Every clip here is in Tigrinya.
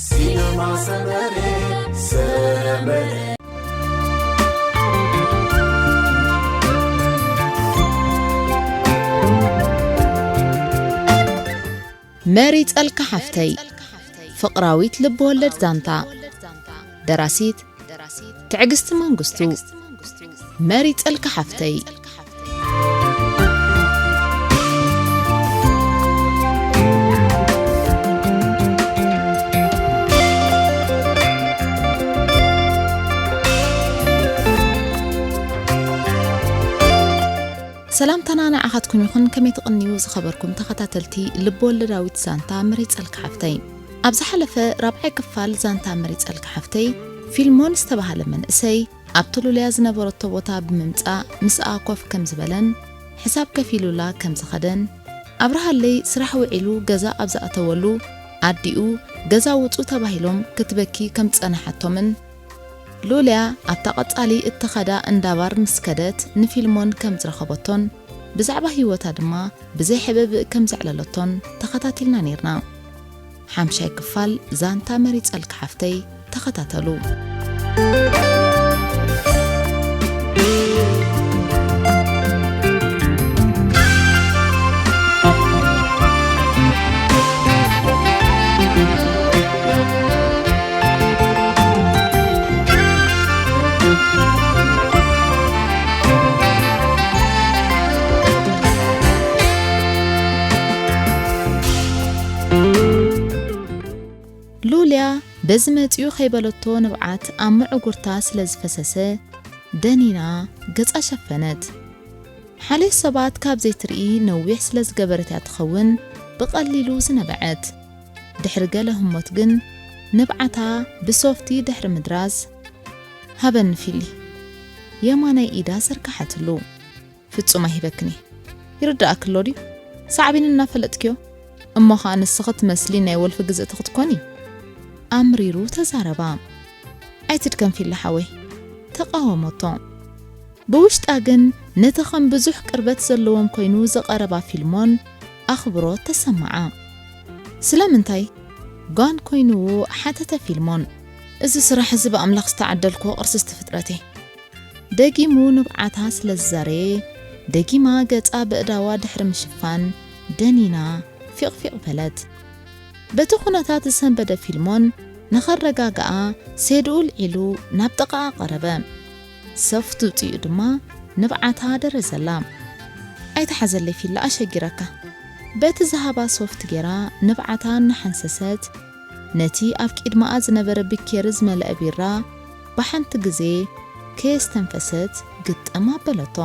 ሲነማ ሰመረ፣ ሰመረ። መሪጸልካ ሓፍተይ፣ ፍቕራዊት ልብወለድ ዛንታ። ደራሲት ትዕግስቲ መንግስቱ። መሪጸልካ ሓፍተይ። ሰላምታና ንዓኻትኩም ይኹን። ከመይ ትቕንዩ ዝኸበርኩም ተኸታተልቲ ልብ ወለዳዊት ዛንታ መሪጸልካ ሓፍተይ? ኣብ ዝሓለፈ ራብዓይ ክፋል ዛንታ መሪጸልካ ሓፍተይ፣ ፊልሞን ዝተባህለ መንእሰይ ኣብቲ ሉልያ ዝነበረቶ ቦታ ብምምጻእ ምስኣ ኮፍ ከም ዝበለን ሕሳብ ከፊሉላ ከም ዝኸደን፣ ኣብርሃለይ ስራሕ ውዒሉ ገዛ ኣብ ዝኣተወሉ ኣዲኡ ገዛ ውጹ ተባሂሎም ክትበኪ ከም ዝጸንሓቶምን፣ ሉልያ ኣብታ ቀጻሊ እተኸዳ እንዳ ባር ምስ ከደት ንፊልሞን ከም ዝረኸበቶን ብዛዕባ ህይወታ ድማ ብዘይ ሕብእብእ ከም ዘዕለለቶን ተኸታቲልና ኔርና። ሓምሻይ ክፋል ዛንታ መሪጸልካ ሓፍተይ ተኸታተሉ። ሉልያ በዚ መጺኡ ከይበለቶ ንብዓት ኣብ መዕጉርታ ስለ ዝፈሰሰ ደኒና ገጻ ሸፈነት። ሓልዮት ሰባት ካብ ዘይትርኢ ነዊሕ ስለ ዝገበረት እያ ትኸውን ብቐሊሉ ዝነበዐት። ድሕሪ ገለ ህሞት ግን ንብዓታ ብሶፍቲ ድሕሪ ምድራዝ፣ "ሃበኒ ፊሊ" የማናይ ኢዳ ዘርግሓትሉ። "ፍጹም ኣይህበክን እየ። ይርድኣኪ ኣሎ ድዩ? ሳዕቤኑ እናፈለጥክዮ። እሞ ኸኣ ንስኺ ትመስሊ ናይ ወልፊ ግዝእቲ ክትኮኒ?" ኣምሪሩ ተዛረባ። "ኣይትድከም ፊሊ ሓወይ" ተቓወመቶ። ብውሽጣ ግን ነቲ ከም ብዙሕ ቅርበት ዘለዎም ኮይኑ ዝቐረባ ፊልሞን ኣኽብሮት ተሰምዓ። "ስለምንታይ?" ጓን ኮይንዎ ሓተተ ፊልሞን። "እዚ ስራሕ እዚ ብኣምላኽ ዝተዓደልክዎ ቅርስስቲ ፍጥረት እየ" ደጊሙ ንብዓታ ስለ ዝዛረየ፣ ደጊማ ገጻ በእዳዋ ድሕሪ ምሽፋን ደኒና ፊቕፊቕ በለት። በቲ ኩነታት ዝሰንበደ ፊልሞን ንኸረጋግኣ ሴድኡ ልዒሉ ናብ ጥቓኣ ቀረበ። ሶፍት ውጽኡ ድማ ንብዓታ ደረዘላ። "ኣይትሓዘለይ ፊላ ኣሸጊረካ" በቲ ዝሃባ ሶፍት ጌራ ንብዓታ እናሓንሰሰት፣ ነቲ ኣብ ቂድማኣ ዝነበረ ብኬሪ ዝመልአ ቢራ ብሓንቲ ግዜ ከየስተንፈሰት ግጥም ኣበለቶ።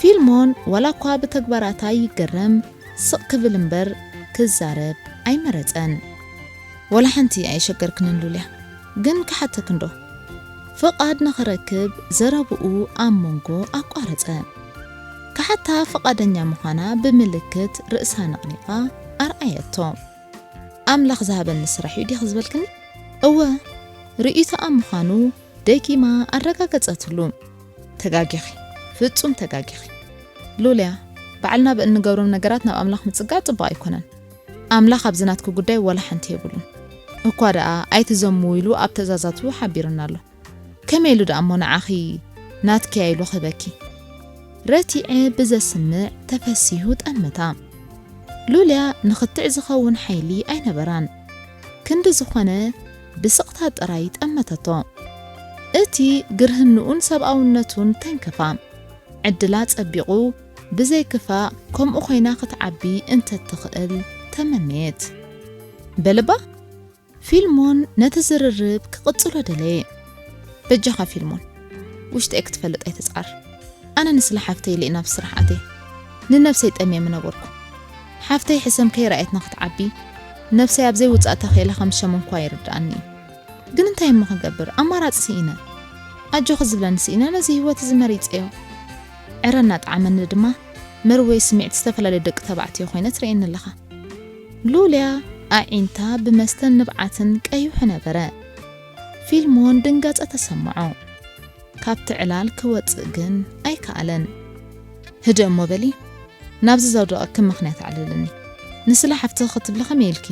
ፊልሞን ዋላ እኳ ብተግባራታ ይገረም፣ ስቕ ክብል እምበር ክዛረብ ኣይመረጸን። "ዋላ ሓንቲ ኣየሸገርክንን ሉልያ፣ ግን ክሓተክ እንዶ?" ፍቓድ ንኽረክብ ዘረብኡ ኣብ መንጎ ኣቋረጸ። ክሓታ ፍቓደኛ ምዃና ብምልክት ርእሳ ነቕኒቓ ኣርኣየቶ። "ኣምላኽ ዝሃበኒ ስራሕ እዩ ዲኺ ዝበልክኒ?" "እወ" ርእይቶኣ ምዃኑ ደጊማ ኣረጋገጸትሉ። "ተጋጊኺ፣ ፍጹም ተጋጊኺ ሉልያ። ባዕልና ብእንገብሮም ነገራት ናብ ኣምላኽ ምጽጋዕ ጽቡቕ ኣይኮነን። ኣምላኽ ኣብዚ ናትኪ ጉዳይ ዋላ ሓንቲ የብሉን። እኳ ደኣ ኣይትዘሙ ኢሉ ኣብ ትእዛዛቱ ሓቢሩና ኣሎ። ከመይ ኢሉ ደኣ እሞ ንዓኺ ናትኪ እያ ኢሉ ክህበኪ?" ረቲዐ ብዘስምዕ ተፈሲሁ ጠመታ። ሉልያ ንኽትዕ ዝኸውን ሓይሊ ኣይነበራን። ክንዲ ዝኾነ ብስቕታ ጥራይ ጠመተቶ። እቲ ግርህንኡን ሰብኣውነቱን ተንከፋ። ዕድላ ጸቢቑ ብዘይክፋእ ከምኡ ኮይና ክትዓቢ እንተትኽእል ተመነየት። በልባ ፊልሞን ነቲ ዝርርብ ክቕጽሎ ደለየ። "በጃኻ ፊልሞን፣ ውሽጠይ ክትፈልጥ ኣይትጽዓር። ኣነ ንስለ ሓፍተይ ኢለ ናብ ስራሕ ኣትየ። ንነብሰይ ጠምየ ምነበርኩ። ሓፍተይ ሕሰም ከይረኣየትና ክትዓቢ፣ ነብሰይ ኣብ ዘይውጻእ ተኺእላ ከም ሸም እንኳ ይርድኣኒ እዩ። ግን እንታይ እሞ ክገብር? ኣማራጺ ስኢነ። ኣጆኺ ዝብለኒ ስኢነ ነዚ ህይወት እዚ መሪጸዮ። ዕረ እናጠዓመኒ ድማ መርወይ ስምዒት ዝተፈላለዩ ደቂ ተባዕትዮ ኮይነ ትርእየኒ ኣለኻ." ሉልያ ኣዒንታ ብመስተን ንብዓትን ቀይሑ ነበረ። ፊልሞን ድንጋጸ ተሰምዖ። ካብቲ ዕላል ክወጽእ ግን ኣይከኣለን። "ህድእ እሞ በሊ፣ ናብዚ ዘውደቐኪ ምኽንያት ኣዕልልኒ። ንስለ ሓፍትኺ ክትብሊ ከመይ ኢልኪ?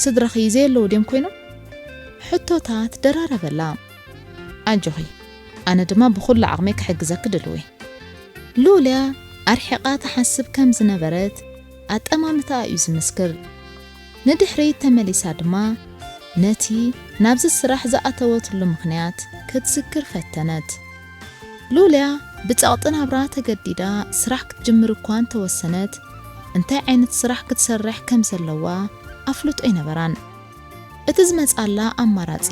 ስድራኺ ዘየለዉ ድዮም ኮይኖም? ሕቶታት ደራረበላ። ኣጆኺ፣ ኣነ ድማ ብኹሉ ዓቕመይ ክሕግዘኪ ድልዊ። ሉልያ ኣርሒቓ ትሓስብ ከም ዝነበረት ኣጠማምታኣ እዩ ዝምስክር። ንድሕሪት ተመሊሳ ድማ ነቲ ናብዚ ስራሕ ዝኣተወትሉ ምኽንያት ክትዝክር ፈተነት። ሉልያ ብጸቕጢ ናብራ ተገዲዳ ስራሕ ክትጅምር እኳ እንተወሰነት፣ እንታይ ዓይነት ስራሕ ክትሰርሕ ከም ዘለዋ ኣፍልጦ ኣይነበራን። እቲ ዝመጻላ ኣማራጺ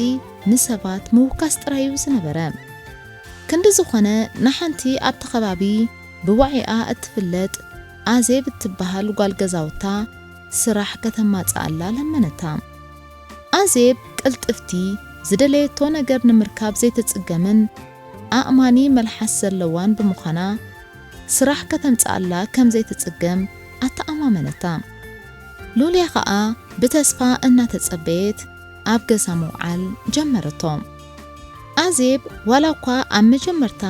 ንሰባት ምውካስ ጥራይ እዩ ዝነበረ። ክንዲ ዝኾነ፣ ንሓንቲ ኣብቲ ከባቢ ብዋዒኣ እትፍለጥ ኣዜብ እትበሃል ጓል ገዛውታ ስራሕ ከተማጽኣላ ለመነታ። ኣዜብ ቅልጥፍቲ፣ ዝደለየቶ ነገር ንምርካብ ዘይትጽገምን ኣእማኒ መልሓስ ዘለዋን ብምዃና፣ ስራሕ ከተምጽኣላ ከም ዘይትጽገም ኣተኣማመነታ። ሉልያ ኸኣ ብተስፋ እናተጸበየት ኣብ ገዛ ምውዓል ጀመረቶ። ኣዜብ ዋላ እኳ ኣብ መጀመርታ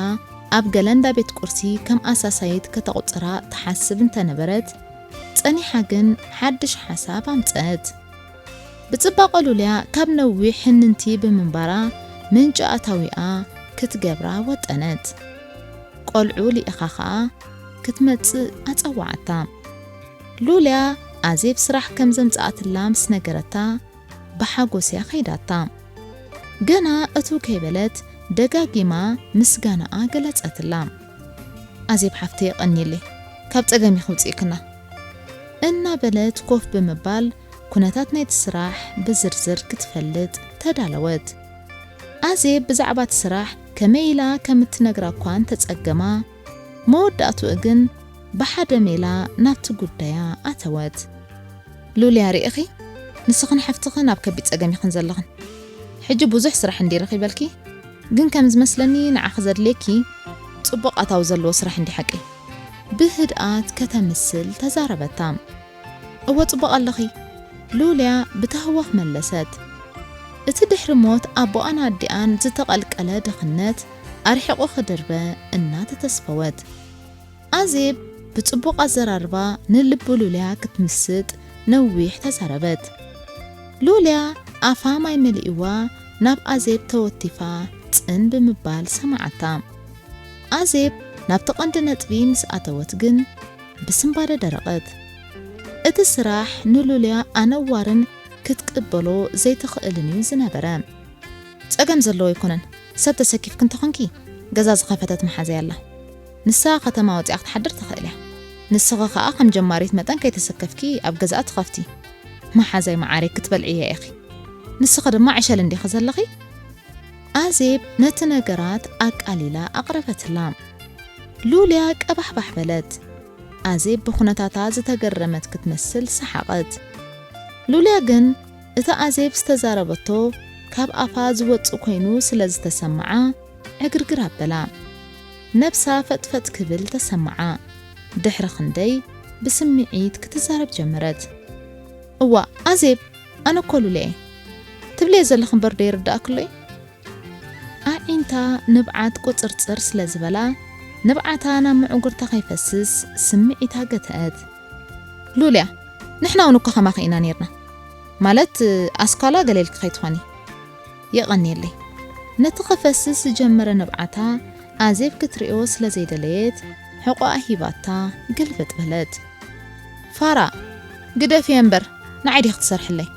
ኣብ ገለ እንዳ ቤት ቁርሲ ከም ኣሳሳይት ከተቑጽራ ትሓስብ እንተነበረት፣ ጸኒሓ ግን ሓድሽ ሓሳብ ኣምጸት። ብጽባቐ ሉልያ ካብ ነዊሕ ሕንንቲ ብምንባራ፣ ምንጪ ኣታዊኣ ክትገብራ ወጠነት። ቆልዑ ልኢኻ ኸኣ ክትመጽእ ኣጸዋዓታ። ሉልያ ኣዜብ ስራሕ ከም ዘምጽኣትላ ምስ ነገረታ፣ ብሓጎስ እያ ከይዳታ። ገና እትው ከይበለት ደጋጊማ ምስጋናኣ ገለጸትላ። ኣዜብ ሓፍተይ የቐንየለይ፣ ካብ ጸገም እዩ ከውጽእክና። እናበለት ኮፍ ብምባል ኩነታት ናይቲ ስራሕ ብዝርዝር ክትፈልጥ ተዳለወት። ኣዜብ ብዛዕባ እቲ ስራሕ ከመይ ኢላ ከም እትነግራ እኳ እንተጸገማ፣ መወዳእትኡ ግን ብሓደ ሜላ ናብቲ ጉዳያ ኣተወት። ሉልያ ርኢኺ፣ ንስኽን ሓፍትኽን ኣብ ከቢድ ጸገም ኢኽን ዘለኽን። ሕጂ ብዙሕ ስራሕ እንዲ ረኺበልኪ፣ ግን ከም ዝመስለኒ ንዓኺ ዘድልየኪ ጽቡቕ ኣታዊ ዘለዎ ስራሕ እንዲ ሓቂ። ብህድኣት ከተምስል ተዛረበታ። እወ ጽቡቕ ኣለኺ፣ ሉልያ ብታህዋኽ መለሰት። እቲ ድሕሪ ሞት ኣቦኣን ኣዲኣን ዝተቐልቀለ ድኽነት ኣርሒቑ ክድርበ እናተተስፈወት። ኣዜብ ብጽቡቕ ኣዘራርባ ንልቢ ሉልያ ክትምስጥ ነዊሕ ተዛረበት። ሉልያ ኣፋ ማይ መሊእዋ ናብ ኣዜብ ተወቲፋ ጽን ብምባል ሰማዓታ። ኣዜብ ናብቲ ቀንዲ ነጥቢ ምስ ኣተወት ግን ብስንባደ ደረቐት። እቲ ስራሕ ንሉልያ ኣነዋርን ክትቅበሎ ዘይትኽእልን እዩ ዝነበረ። ጸገም ዘለዎ ኣይኮነን። ሰብ ተሰኪፍኪ እንተኾንኪ፣ ገዛ ዝኸፈተት መሓዛይ ኣላ። ንሳ ከተማ ወጺኣ ክትሓድር ትኽእል እያ። ንስኺ ከኣ ከም ጀማሪት መጠን ከይተሰከፍኪ ኣብ ገዛኣ ትኸፍቲ። መሓዛይ መዓረይ ክትበልዕያ ኢኺ። ንስኺ ድማ ዕሸል እንዲኺ ዘለኺ? ኣዜብ ነቲ ነገራት ኣቃሊላ ኣቕረበትላ። ሉልያ ቀባሕባሕ በለት። ኣዜብ ብኹነታታ ዝተገረመት ክትመስል ሰሓቐት። ሉልያ ግን እታ ኣዜብ ዝተዛረበቶ ካብ ኣፋ ዝወጽእ ኮይኑ ስለ ዝተሰምዓ ዕግርግር ኣበላ። ነብሳ ፈጥፈጥ ክብል ተሰምዓ። ድሕሪ ክንደይ ብስምዒት ክትዛረብ ጀመረት። እዋእ ኣዜብ፣ ኣነ እኮ ሉልያ እየ። ትብልዮ ዘለኺ እምበር ዶ ይርድኣኪ ኣሎ እዩ? ኣዒንታ ንብዓት ቁጽርጽር ስለ ዝበላ፣ ንብዓታ ናብ ምዕጉርታ ከይፈስስ ስምዒታ ገትአት። ሉልያ፣ ንሕና እውን እኮ ከማኺ ኢና ኔርና። ማለት ኣስኳላ ገለ ኢልኪ ከይትኾኒ። የቐንየለይ። ነቲ ክፈስስ ዝጀመረ ንብዓታ ኣዜብ ክትርእዮ ስለ ዘይደለየት፣ ሕቖኣ ሂባታ ግልብጥ በለት። ፋራ፣ ግደፍዮ እምበር፣ ንዓይ ዲኺ ትሰርሕለይ?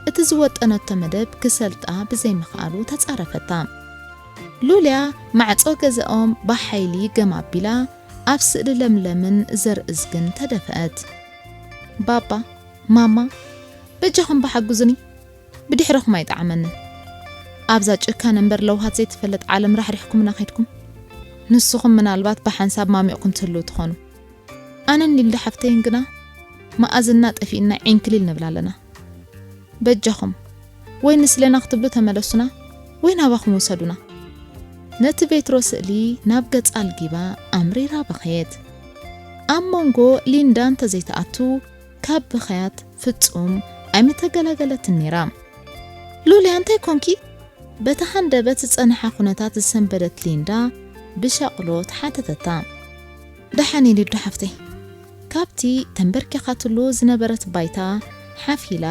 እቲ ዝወጠነቶ መደብ ክሰልጣ ብዘይምኽኣሉ ተጻረፈታ። ሉልያ ማዕጾ ገዛኦም ብሓይሊ ገም ኣቢላ ኣብ ስእሊ ለምለምን ዘርእዝግን ተደፍአት። ባባ፣ ማማ፣ በጃኹም ብሓግዙኒ፣ ብድሕረኹም ኣይጠዓመንን። ኣብዛ ጭካነ እምበር ለውሃት ዘይትፈልጥ ዓለም ራሕሪሕኩምና ከይድኩም። ንስኹም ምናልባት ብሓንሳብ ማሚቕኩም ትህልዉ ትኾኑ። ኣነን ሊንዳ ሓፍተይን ግና መኣዝና ጠፊእና ዒንክሊል ንብል ኣለና። በጃኹም፣ ወይ ንስለና ክትብሉ ተመለሱና፣ ወይ ናባኹም ውሰዱና። ነቲ ቬትሮ ስእሊ ናብ ገጻ ኣልጊባ ኣምሪራ በኸየት። ኣብ መንጎ ሊንዳ እንተዘይትኣቱ፣ ካብ ብኽያት ፍጹም ኣይምተገላገለትን ነይራ። ሉልያ፣ እንታይ ኮንኪ? በቲ ሃንደበት ዝጸንሓ ኩነታት ዝሰንበደት ሊንዳ ብሻቕሎት ሓተተታ። ደሓን እየ ሊዱ ሓፍተይ። ካብቲ ተንበርኪኻትሉ ዝነበረት ባይታ ሓፍ ኢላ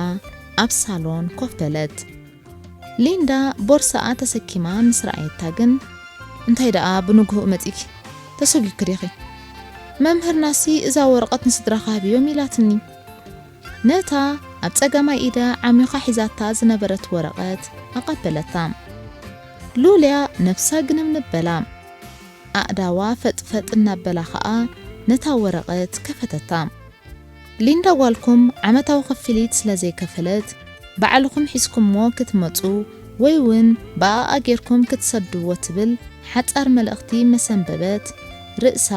ኣብ ሳሎን ኮፍ በለት። ሊንዳ ቦርሳኣ ተሰኪማ ምስ ረኣየታ ግን፣ "እንታይ ደኣ ብንግሆኡ መጺኪ? ተሰጒግኪ ዲኺ? መምህርናሲ እዛ ወረቐት ንስድራኻ ሃብዮም ኢላትኒ።" ነታ ኣብ ጸጋማይ ኢዳ ዓሚኻ ሒዛታ ዝነበረት ወረቐት ኣቐበለታ። ሉልያ ነፍሳ ግንብንብ በላ። ኣእዳዋ ፈጥፈጥ እናበላ ኸኣ ነታ ወረቐት ከፈተታ። "ሊንዳ ጓልኩም ዓመታዊ ክፍሊት ስለ ዘይከፈለት፣ ባዕልኹም ሒዝኩምዎ ክትመጹ ወይ እውን ብኣኣ ጌርኩም ክትሰድዎ" ትብል ሓጻር መልእኽቲ መሰንበበት፣ ርእሳ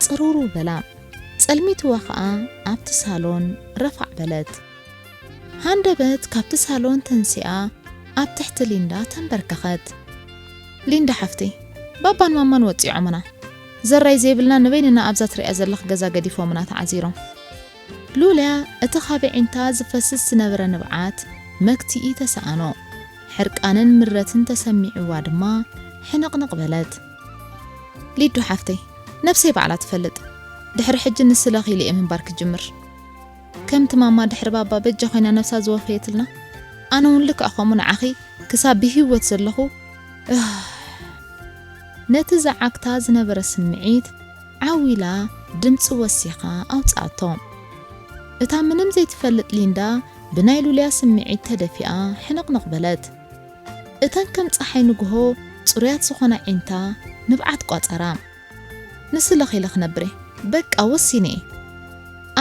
ጽርውርው በላ። ጸልሚትዋ ኸኣ ኣብቲ ሳሎን ረፋዕ በለት። ሃንደበት ካብቲ ሳሎን ተንሲኣ ኣብ ትሕቲ ሊንዳ ተንበርከኸት። "ሊንዳ ሓፍተይ፣ ባባን ማማን ወጺዖምና። ዘራይ ዘይብልና ንበይንና ኣብዛ ትሪኣ ዘለኽ ገዛ ገዲፎምና ተዓዚሮም።" ሉልያ እቲ ካብ ኣዒንታ ዝፈስስ ዝነበረ ንብዓት መክትኢ ተሰኣኖ። ሕርቃንን ምረትን ተሰሚዕዋ ድማ ሕንቕንቕ በለት። "ሊዱ ሓፍተይ፣ ነብሰይ ባዕላ ትፈልጥ። ድሕሪ ሕጂ ንስለኺ ኢለ እየ ምንባር ክጅምር። ከምቲ ማማ ድሕሪ ባባ በጃ ኮይና ነብሳ ዝወፈየትልና፣ ኣነ እውን ልክዕ ከምኡ ንዓኺ ክሳብ ብህይወት ዘለኹ፣ እህ." ነቲ ዝዓግታ ዝነበረ ስምዒት ዓው ኢላ ድምጺ ወሲኻ ኣውጽኣቶ። እታ ምንም ዘይትፈልጥ ሊንዳ ብናይ ሉልያ ስምዒት ተደፊኣ ሕንቕንቕ በለት። እተን ከም ጸሓይ ንግሆ ጽሩያት ዝኾና ኣዒንታ ንብዓት ቋጸራ። "ንስለኺ ኢለ ክነብር እየ፣ በቃ ወሲነ እየ።"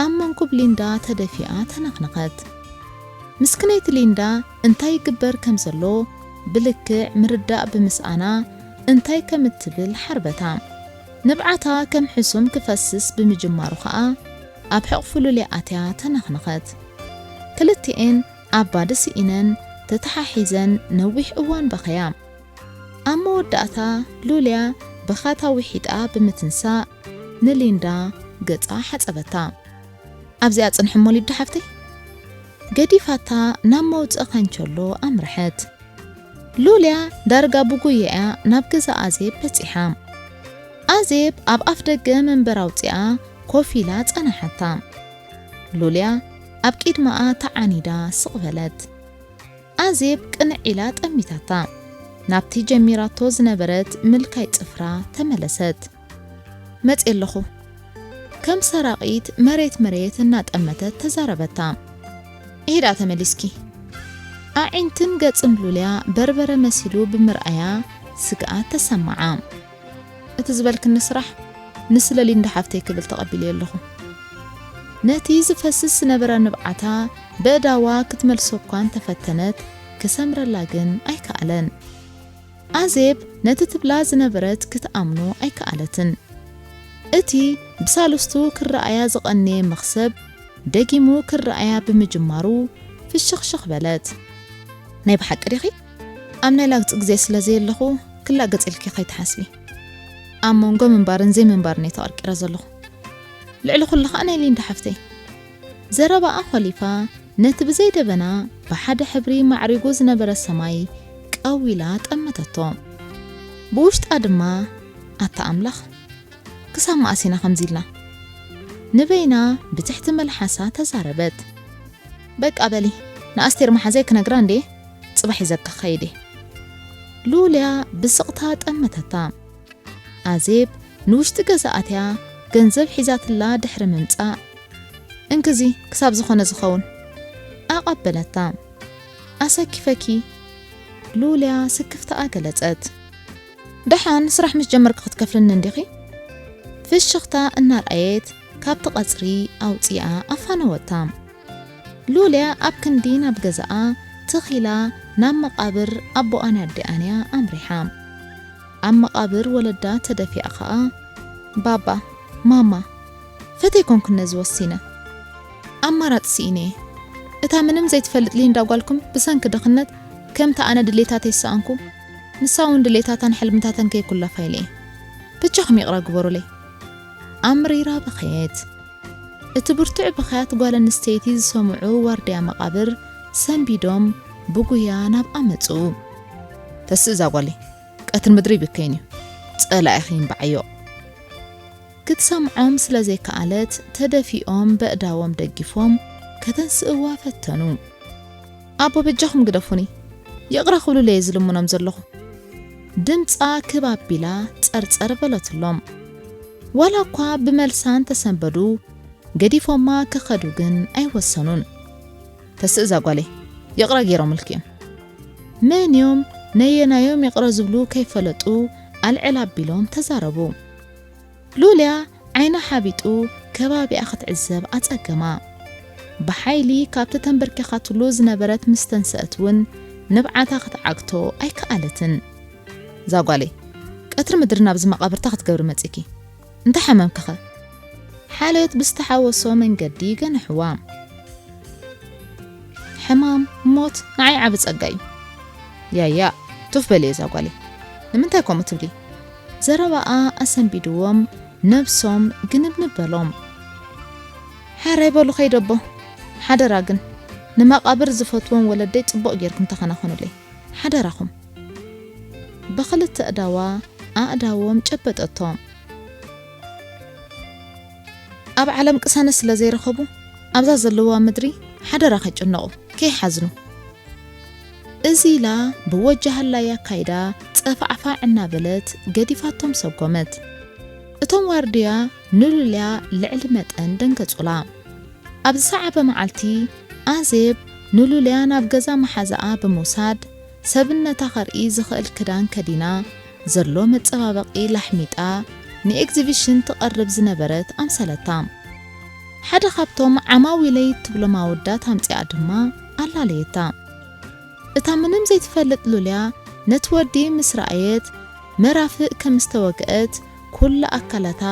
ኣብ መንኩብ ሊንዳ ተደፊኣ ተነኽነኸት። ምስክነይቲ ሊንዳ እንታይ ይግበር ከም ዘሎ ብልክዕ ምርዳእ ብምስኣና እንታይ ከም እትብል ሓርበታ። ንብዓታ ከም ሕሱም ክፈስስ ብምጅማሩ ኸኣ ኣብ ሕቕፊ ሉልያ ኣትያ ተነኽነኸት። ክልቲኤን ኣብ ባዲ ስኢነን ተተሓሒዘን ነዊሕ እዋን በኸያ። ኣብ መወዳእታ ሉልያ ብኻታ ውሒጣ ብምትንሳእ ንሊንዳ ገጻ ሓጸበታ። "ኣብዚኣ ጽንሒ እሞ ሊዱ ሓፍተይ?" ገዲፋታ ናብ መውጽኢ ካንቸሎ ኣምርሐት። ሉልያ ዳርጋ ብጉያኣ ናብ ገዛ ኣዜብ በጺሓ። ኣዜብ ኣብ ኣፍ ደገ መንበር ኣውጺኣ ኮፍ ኢላ ጸናሓታ። ሉልያ ኣብ ቅድመኣ ተዓኒዳ ስቕ በለት። ኣዜብ ቅንዕ ኢላ ጠሚታታ። ናብቲ ጀሚራቶ ዝነበረት ምልካይ ጽፍራ ተመለሰት። "መጽየ ኣለኹ።" ከም ሰራቒት መሬት መሬት እናጠመተት ተዛረበታ። "ኢዳ ተመሊስኪ?" ኣዒንትን ገጽን ሉልያ በርበረ መሲሉ ብምርኣያ ስግኣት ተሰማዓ። "እቲ ዝበልክኒ ስራሕ ንስለ ሊንዳ ሓፍተይ ክብል ተቐቢለዮ ኣለኹ።" ነቲ ዝፈስስ ዝነበረ ንብዓታ በእዳዋ ክትመልሶ እኳ እንተፈተነት፣ ክሰምረላ ግን ኣይከኣለን። ኣዜብ ነቲ ትብላ ዝነበረት ክትኣምኖ ኣይከኣለትን። እቲ ብሳልስቱ ክረኣያ ዝቐነየ መኽሰብ ደጊሙ ክረኣያ ብምጅማሩ ፍሽኽሽኽ በለት። "ናይ ብሓቂ ዲኺ? ኣብ ናይ ላግጺ ግዜ ስለ ዘየለኹ ክላገጽ ኢልኪ ከይትሓስቢ። ኣብ መንጎ ምንባርን ዘይምንባርን እየ ተቐርቂረ ዘለኹ። ልዕሊ ኩሉ ኸኣ ናይ ሊንዳ ሓፍተይ።" ዘረባኣ ኾሊፋ ነቲ ብዘይ ደበና ብሓደ ሕብሪ ማዕሪጉ ዝነበረ ሰማይ ቀው ኢላ ጠመተቶ። ብውሽጣ ድማ፣ "ኣታ ኣምላኽ፣ ክሳብ መኣስ ኢና ከምዚ ኢልና?" ንበይና ብትሕቲ መልሓሳ ተዛረበት። "በቃ በሊ፣ ንኣስቴር መሓዘይ ክነግራ እንዴ፣ ጽባሕ ሒዘኪ ክኸይድ እየ።" ሉልያ ብስቕታ ጠመተታ። ኣዜብ ንውሽጢ ገዛ ኣትያ ገንዘብ ሒዛትላ ድሕሪ ምምጻእ፣ "እንክዚ ክሳብ ዝኾነ ዝኸውን" ኣቐበለታ። "ኣሰኪፈኪ?" ሉልያ ስክፍታኣ ገለጸት። "ደሓን ስራሕ ምስ ጀመርኪ ክትከፍልኒ እንዲኺ?" ፍሽኽታ እናርኣየት ካብቲ ቀጽሪ ኣውጺኣ ኣፋነወታ። ሉልያ ኣብ ክንዲ ናብ ገዛኣ ትኽ ኢላ ናብ መቓብር ኣቦኣን ኣዲኣን እያ ኣምሪሓ። ኣብ መቓብር ወለዳ ተደፊኣ ኸኣ፣ "ባባ፣ ማማ፣ ፈተይኮንኩ ነዚ ወሲነ። ኣማራጺ ስኢነ እየ። እታ ምንም ዘይትፈልጥ ሊንዳ ጓልኩም ብሰንኪ ድኽነት ከምቲ ኣነ ድሌታተይ ዝሰኣንኩ፣ ንሳ እውን ድሌታታን ሕልምታታን ከይኩለፋ ኢለ እየ። ብጃኹም ይቕረ ግበሩለይ።" ኣምሪራ በኸየት። እቲ ብርቱዕ ብኽያት ጓል ኣንስተይቲ ዝሰምዑ ዋርድያ መቓብር ሰንቢዶም ብጉያ ናብኣ መጹ። "ተስእ እዛ ጓለይ፣ ቀትሪ ምድሪ ይብከይን እዩ፣ ጸላኢኺ ይንባዓዮ።" ክትሰምዖም ስለ ዘይከኣለት ተደፊኦም በእዳዎም ደጊፎም ከተንስእዋ ፈተኑ። "ኣቦ በጃኹም ግደፉኒ፣ ይቕረ ክብሉለይ እየ ዝልምኖም ዘለኹ። ድምጻ ክብ ኣቢላ ጸርጸር በለትሎም። ዋላ እኳ ብመልሳ እንተሰንበዱ፣ ገዲፎማ ክኸዱ ግን ኣይወሰኑን። "ተስእ እዛ ጓለይ፣ ይቕረ ገይሮምልኪ እዮም።" መን እዮም ነየናዮም ይቕረ ዝብሉ ከይፈለጡ ኣልዕል ኣቢሎም ተዛረቡ። ሉልያ ዓይና ሓቢጡ ከባቢኣ ክትዕዘብ ኣጸገማ። ብሓይሊ ካብቲ ተንበርኪኻትሉ ዝነበረት ምስ ተንስአት እውን ንብዓታ ክትዓግቶ ኣይከኣለትን። "እዛ ጓለይ፣ ቀትሪ ምድሪ ናብዚ መቓብርታ ክትገብሪ መጺኪ። እንተ ሓመምኪኸ?" ሓልዮት ብዝተሓወሶ መንገዲ ገንሕዋ። "ሕማም፣ ሞት ንዓይ ዓቢ ጸጋ እዩ።" "ያያ፣ ቱፍ በሊ እዛ ጓለይ። ንምንታይ ከምኡ ትብሊ?" ዘረባኣ ኣሰንቢድዎም ነብሶም ግንብንብ በሎም። "ሓራይ በሉ ከይደቦ። ሓደራ ግን ንመቓብር ዝፈትዎም ወለደይ ጽቡቕ ጌርኩም ተኸናኸኑለይ። ሓደራኹም።" ብኽልተ ኣእዳዋ ኣእዳዎም ጨበጠቶም። "ኣብ ዓለም ቅሳነት ስለ ዘይረኸቡ ኣብዛ ዘለዋ ምድሪ ሓደራ ከይጭነቑ፣ ከይሓዝኑ።" እዚ ኢላ ብወጃሃላይ ኣካይዳ ጸፋዕፋዕ እናበለት ገዲፋቶም ሰጎመት። እቶም ዋርድያ ንሉልያ ልዕሊ መጠን ደንገጹላ። ኣብ ዝሰዓበ መዓልቲ ኣዜብ ንሉልያ ናብ ገዛ መሓዛኣ ብምውሳድ ሰብነታ ከርኢ ዝኽእል ክዳን ከዲና ዘሎ መጸባበቒ ላሕሚጣ ንኤግዚቢሽን ትቐርብ ዝነበረት ኣምሰለታ። ሓደ ካብቶም ዓማዊለይ ትብሎም ኣወዳት ኣምጺኣ ድማ ኣላለየታ። እታ ምንም ዘይትፈልጥ ሉልያ ነቲ ወዲ ምስ ረኣየት መራፍእ ከም ዝተወግአት ኩሉ ኣካላታ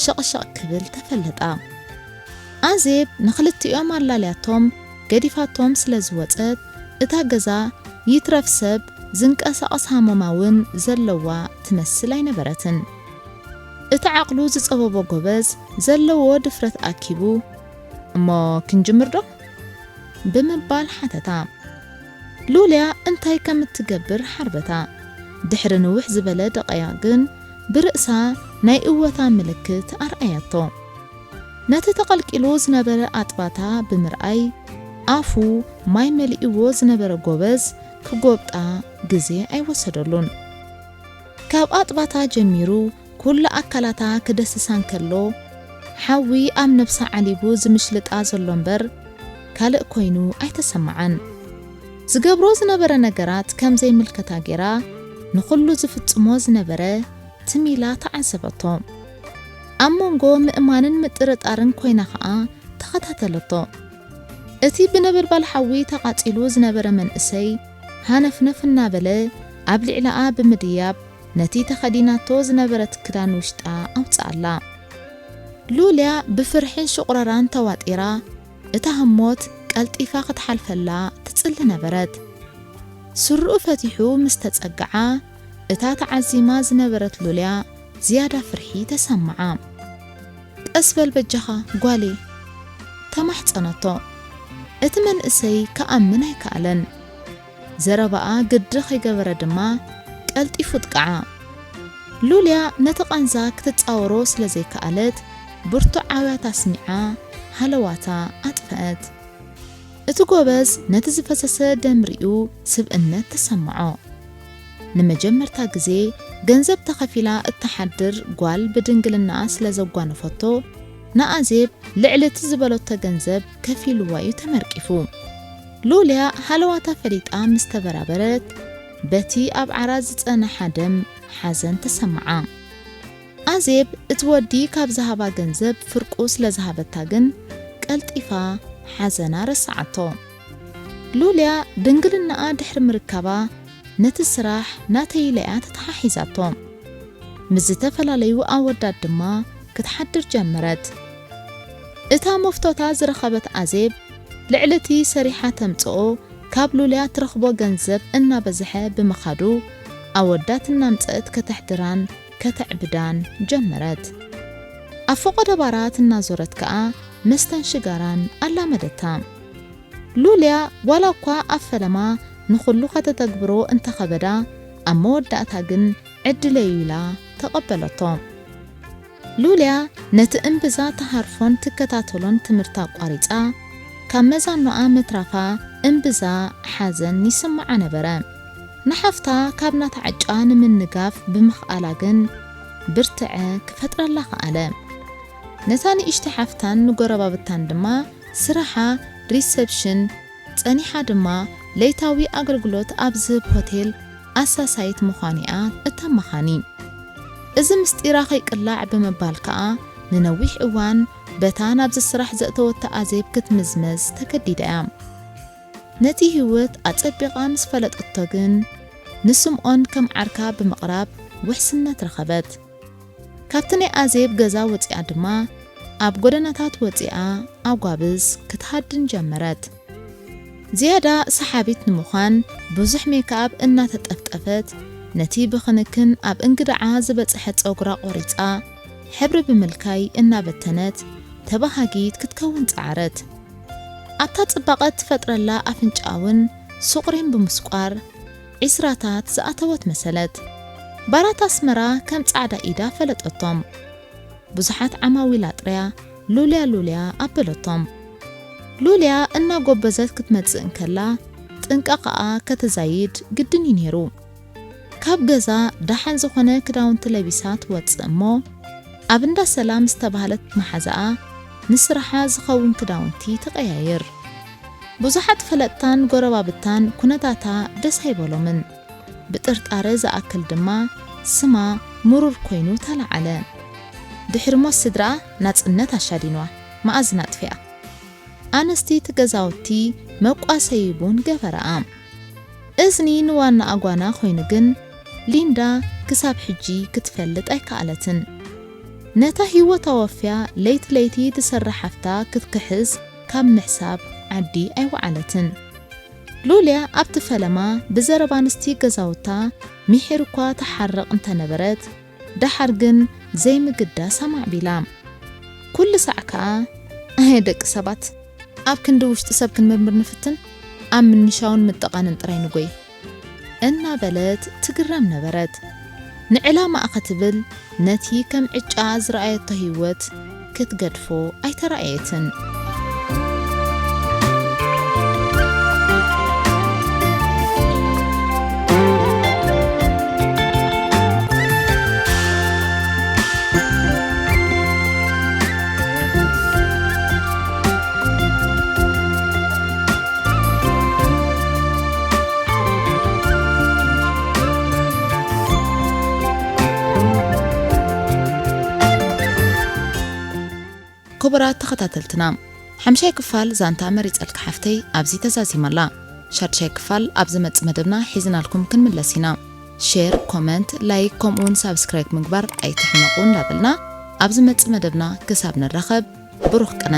ሸቕሸቕ ክብል ተፈለጣ። ኣዜብ ንኽልቲኦም ኣላልያቶም ገዲፋቶም ስለ ዝወጸት እታ ገዛ ይትረፍ ሰብ ዝንቀሳቐስ ሃመማ እውን ዘለዋ ትመስል ኣይነበረትን። እቲ ዓቕሉ ዝጸበቦ ጎበዝ ዘለዎ ድፍረት ኣኪቡ፣ "እሞ ክንጅምር ዶ?" ብምባል ሓተታ። ሉልያ እንታይ ከም እትገብር ሓርበታ። ድሕሪ ንውሕ ዝበለ ደቀያ ግን ብርእሳ ናይ እወታ ምልክት ኣርኣያቶ። ነቲ ተቐልቂሉ ዝነበረ ኣጥባታ ብምርኣይ ኣፉ ማይ መሊእዎ ዝነበረ ጎበዝ ክጎብጣ ግዜ ኣይወሰደሉን። ካብ ኣጥባታ ጀሚሩ ኩሉ ኣካላታ ክደስሳ እንከሎ፣ ሓዊ ኣብ ነብሳ ዓሊቡ ዝምሽልጣ ዘሎ እምበር፣ ካልእ ኮይኑ ኣይተሰምዓን። ዝገብሮ ዝነበረ ነገራት ከም ዘይምልከታ ገይራ፣ ንኹሉ ዝፍጽሞ ዝነበረ ትም ኢላ ተዓዘበቶ። ኣብ መንጎ ምእማንን ምጥርጣርን ኮይና ኸኣ ተኸታተለቶ። እቲ ብነበልባል ሓዊ ተቓጺሉ ዝነበረ መንእሰይ፣ ሃነፍነፍ እናበለ ኣብ ልዕሊኣ ብምድያብ፣ ነቲ ተኸዲናቶ ዝነበረት ክዳን ውሽጣ ኣውጽኣላ። ሉልያ ብፍርሕን ሽቑረራን ተዋጢራ፣ እታ ህሞት ቀልጢፋ ክትሓልፈላ ትጽሊ ነበረት። ስርኡ ፈቲሑ ምስ ተጸግዓ፣ እታ ተዓዚማ ዝነበረት ሉልያ ዝያዳ ፍርሒ ተሰምዓ። "ቀስ በል በጃኻ ጓለይ" ተማሕጸነቶ። እቲ መንእሰይ ክኣምን ኣይከኣለን። ዘረባኣ ግዲ ከይገበረ ድማ ቀልጢፉ ጥቅዓ። ሉልያ ነቲ ቃንዛ ክትጻወሮ ስለ ዘይከኣለት፣ ብርቱዕ ኣውያት ኣስሚዓ ሃለዋታ ኣጥፈአት። እቲ ጎበዝ ነቲ ዝፈሰሰ ደም ሪኡ ስብእነት ተሰምዖ። ንመጀመርታ ግዜ ገንዘብ ተኸፊላ እትሓድር ጓል ብድንግልናኣ ስለ ዘጓነፈቶ፣ ንኣዜብ ልዕሊ እቲ ዝበለቶ ገንዘብ ከፊልዋ እዩ ተመርቂፉ። ሉልያ ሃለዋታ ፈሊጣ ምስ ተበራበረት፣ በቲ ኣብ ዓራት ዝጸንሓ ደም ሓዘን ተሰምዓ። ኣዜብ እቲ ወዲ ካብ ዝሃባ ገንዘብ ፍርቁ ስለ ዝሃበታ ግን ቀልጢፋ ሓዘና ረስዓቶ። ሉልያ ድንግልናኣ ድሕሪ ምርካባ ነቲ ስራሕ ናተይ ኢላ እያ ተተሓሒዛቶ። ምስ ዝተፈላለዩ ኣወዳት ድማ ክትሓድር ጀመረት። እታ መፍቶታ ዝረኸበት ኣዜብ ልዕሊ እቲ ሰሪሓ ተምጽኦ ካብ ሉልያ ትረኽቦ ገንዘብ እናበዝሐ ብምኻዱ ኣወዳት እናምጸእት ከተሕድራን ከተዕብዳን ጀመረት። ኣብ ፈቖዶ ባራት እናዞረት ከኣ መስተን ሽጋራን ኣላመደታ። ሉልያ ዋላ እኳ ኣብ ፈለማ ንኹሉ ከተተግብሮ እንተኸበዳ፣ ኣብ መወዳእታ ግን ዕድለይ ኢላ ተቐበለቶ። ሉልያ ነቲ እምብዛ ትሃርፎን ትከታተሎን ትምህርቲ ኣቋሪጻ፣ ካብ መዛኖኣ ምትራፋ እምብዛ ሓዘን ይስምዓ ነበረ። ንሓፍታ ካብ ናታ ዕጫ ንምንጋፍ ብምኽኣላ ግን ብርትዐ ክፈጥረላ ከኣለ። ነታ ንእሽቲ ሓፍታን ንጎረባብታን ድማ ስራሓ ሪሰፕሽን ጸኒሓ ድማ ለይታዊ ኣገልግሎት ኣብ ዝህብ ሆቴል ኣሳሳይት ምዃን'ያ እተመኻኒ። እዚ ምስጢራ ከይቅላዕ ብምባል ከኣ ንነዊሕ እዋን በታ ናብዚ ስራሕ ዘእተወታ ኣዜብ ክትምዝመዝ ተገዲዳ እያ። ነቲ ህይወት ኣጸቢቓ ምስ ፈለጠቶ ግን ንስምኦን ከም ዓርካ ብምቕራብ ውሕስነት ረኸበት። ካብቲ ናይ ኣዜብ ገዛ ወጺኣ ድማ ኣብ ጎደናታት ወጺኣ ኣጓብዝ ክትሃድን ጀመረት። ዝያዳ ሰሓቢት ንምዃን ብዙሕ ሜክኣፕ እናተጠፍጠፈት ነቲ ብኽንክን ኣብ እንግድዓ ዝበጽሐ ጸጉራ ቆሪጻ ሕብሪ ብምልካይ እናበተነት ተባሃጊት ክትከውን ጸዓረት። ኣብታ ጽባቐ ትፈጥረላ ኣፍንጫ እውን ሱቕሪን ብምስቋር ዒስራታት ዝኣተወት መሰለት። ባራት ኣስመራ ከም ጻዕዳ ኢዳ ፈለጠቶም። ብዙሓት ዓማዊል ኣጥርያ ሉልያ ሉልያ ኣበለቶም። ሉልያ እናጎበዘት ክትመጽእ እንከላ ጥንቃቐኣ ከተዛይድ ግድን እዩ ነይሩ። ካብ ገዛ ደሓን ዝኾነ ክዳውንቲ ለቢሳ ትወጽእ እሞ ኣብ እንዳ ሰላም ዝተባህለት መሓዛኣ ንስራሓ ዝኸውን ክዳውንቲ ትቐያይር። ብዙሓት ፈለጥታን ጎረባብታን ኩነታታ ደስ ኣይበሎምን። ብጥርጣረ ዝኣክል ድማ ስማ ምሩር ኮይኑ ተለዓለ። ድሕሪ ሞት ስድራኣ ናጽነት ኣሻዲንዋ፣ መኣዝን ኣጥፊኣ። ኣንስቲ እቲ ገዛውቲ መቋሰዪ ቡን ገበረኣ። እዝኒ ንዋና ኣጓና ኮይኑ ግን ሊንዳ ክሳብ ሕጂ ክትፈልጥ ኣይከኣለትን። ነታ ህይወታ ወፍያ ለይቲ ለይቲ ትሰርሕ ሓፍታ ክትክሕስ ካብ ምሕሳብ ዓዲ ኣይወዓለትን። ሉልያ ኣብቲ ፈለማ ብዘረባ ኣንስቲ ገዛውታ ምሒር እኳ ትሓርቕ እንተነበረት፣ ደሓር ግን ዘይምግዳስ ኣማዕቢላ። ኩሉ ሳዕ ከኣ፣ "ኣየ ደቂ ሰባት፣ ኣብ ክንዲ ውሽጢ ሰብ ክንምርምር ንፍትን፣ ኣብ ምንሻውን ምጥቓንን ጥራይ ንጎይ" እናበለት ትግረም ነበረት። ንዕላማኣ ክትብል ነቲ ከም ዕጫ ዝረኣየቶ ህይወት ክትገድፎ ኣይተራእየትን። ክቡራት ተኸታተልትና፣ ሓምሻይ ክፋል ዛንታ መሪጸልካ ሓፍተይ ኣብዚ ተዛዚማ ኣላ። ሻድሻይ ክፋል ኣብ ዝመጽእ መደብና ሒዝናልኩም ክንምለስ ኢና። ሼር፣ ኮመንት፣ ላይክ ከምኡውን ሳብስክራይብ ምግባር ኣይትሕመቑ እንዳበልና ኣብ ዝመጽእ መደብና ክሳብ ንራኸብ ብሩኽ ቅነ።